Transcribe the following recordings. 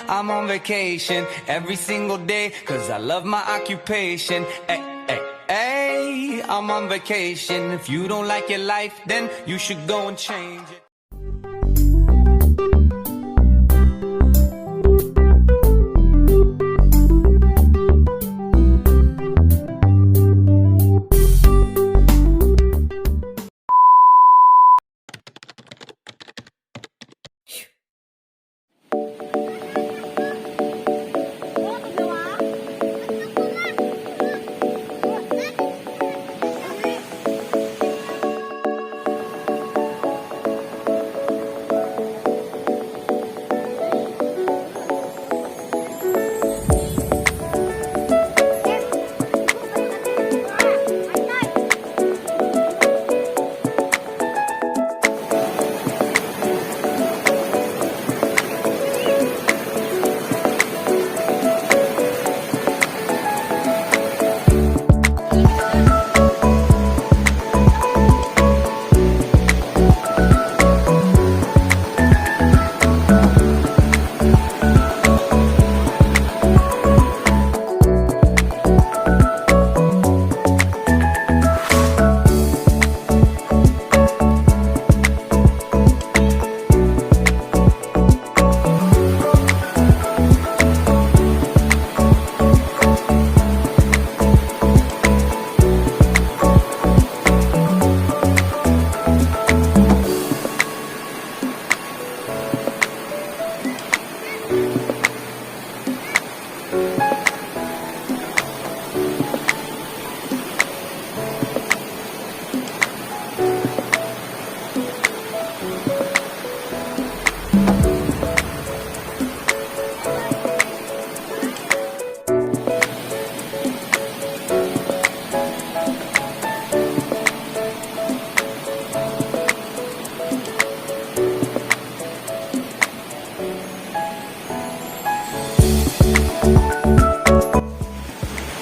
I'm on vacation every single day, 'cause I love my occupation. Ay, ay, ay, I'm on vacation. If you don't like your life, then you should go and change it.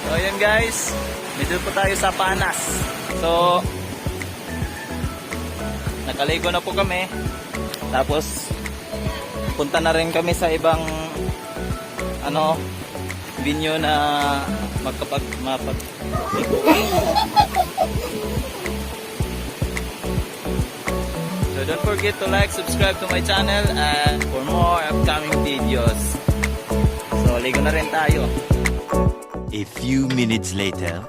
So ayan guys, dito po tayo sa Panas. So, nakaligo na po kami. Tapos, punta na rin kami sa ibang ano, venue na magkapag mapag So don't forget to like, subscribe to my channel and for more upcoming videos. So ligo na rin tayo. A few minutes later.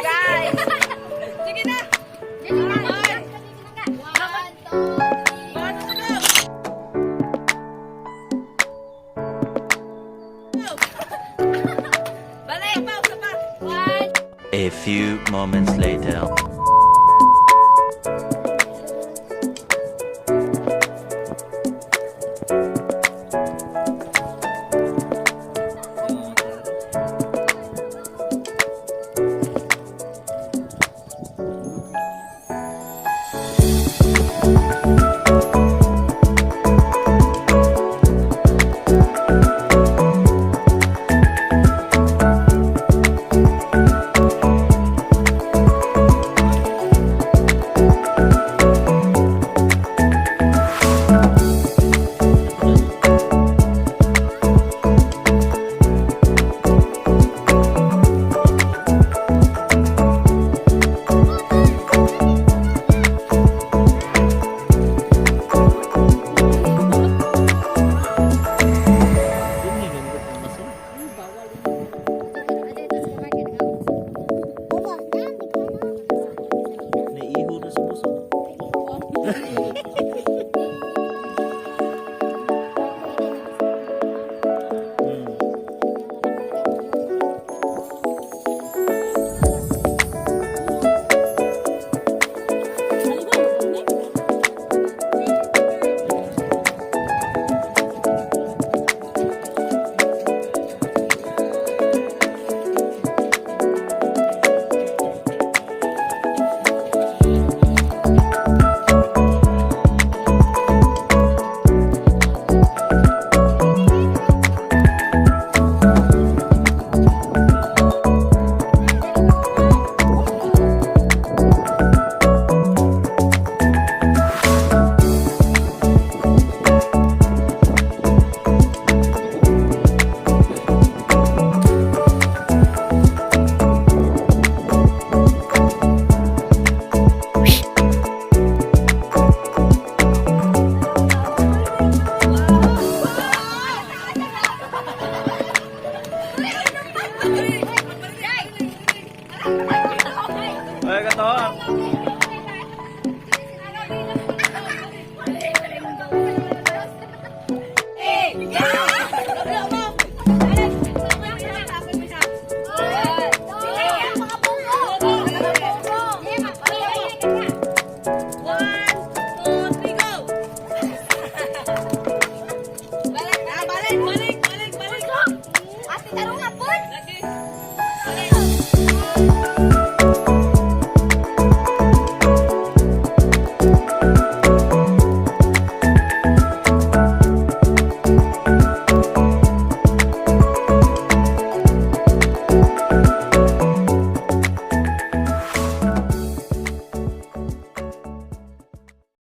Guys! Sige na! One, two, three. Balik! One, A few moments later.